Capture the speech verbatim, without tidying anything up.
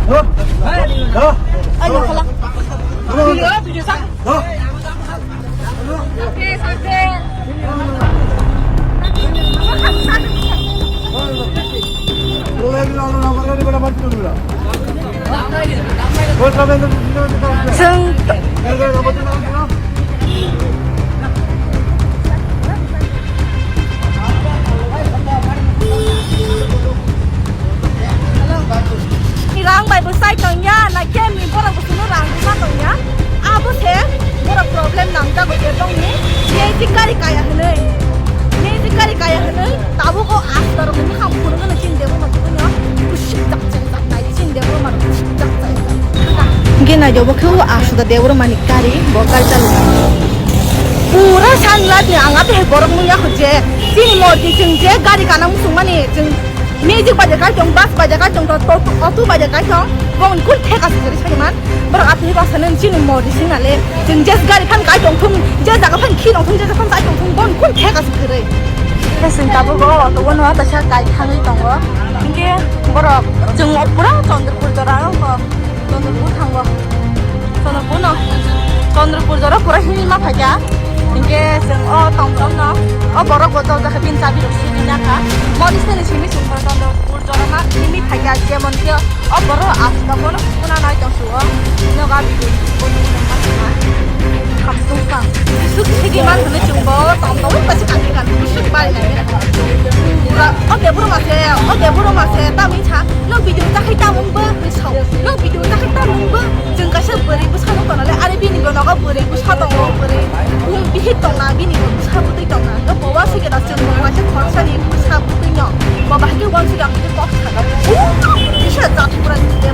Chwng Rang bai bwsai tongya, na khe mi borok bwswkno rang rwma tongya. Abo se borok problem nangjago je tongni. Magic gari kaya hwnwi. Magic gari kaya hwnwi. Tabuk o aswk rokni bwkhang phunukgwno chini Debbarma tubunyo. Kuchuk jak jak jak nai chini Debbarma rok kuchuk jak jak jak. Hwnkhe naidi obo khe o aswk da Debbarmani gari, bo gari chalokmani. Pura sunlight ni ang abo hai borok nukya kho je. Chini morti chwng je gari kana muchungmani chwng Magic bai de kai tong, bus bai de kai tong, to, to, auto bai de kai tong. Bong kun theka se kari sani man. Borok atwi bus sani chini mori sing nale. Chwng jes gari phan kai tong thung, jes jaga phan khi tong thung, jes jaga phan kai tong thung, bong kun theka se kari. Hesing tabuk o auto o no ta sa kai thangwi tongo. Hingke borok chwng o pura Chandrapur jora o. Chandrapur thango. Chandrapur no. Chandrapur jora pura himma phaikha. Hingke chwng o tongthok no. O borok bo dol jakha bini chabi rok sudi nakha. Mori sani simi chwng pura Chandrapur jora ma himwi phaikha. Jemon khe o borok aswk bono kuna nai tong suo. Nogo abi bo. Khamtung kha. Suk sigi man hwnwi chwng bo tongthok bai se kami kami suk bai nai. Pura o Debbarma se, o Debbarma se tamwi sa. Nok video takhai tamung bo. Sao, no video takhai ta nungbo, chwng kaisa bwrwi bwsa no tonole, are bini bo nogo bwrwi bwsa tongo, bwrwi bihik tongna, bini bo bwsa bwtwi tongna, no bo uansukhe da chwng bo kaisa khoroksa ni bwsa bwtwi no, bo bahai khe uansukhe ang khe kok sana, bisa jat pura ni khe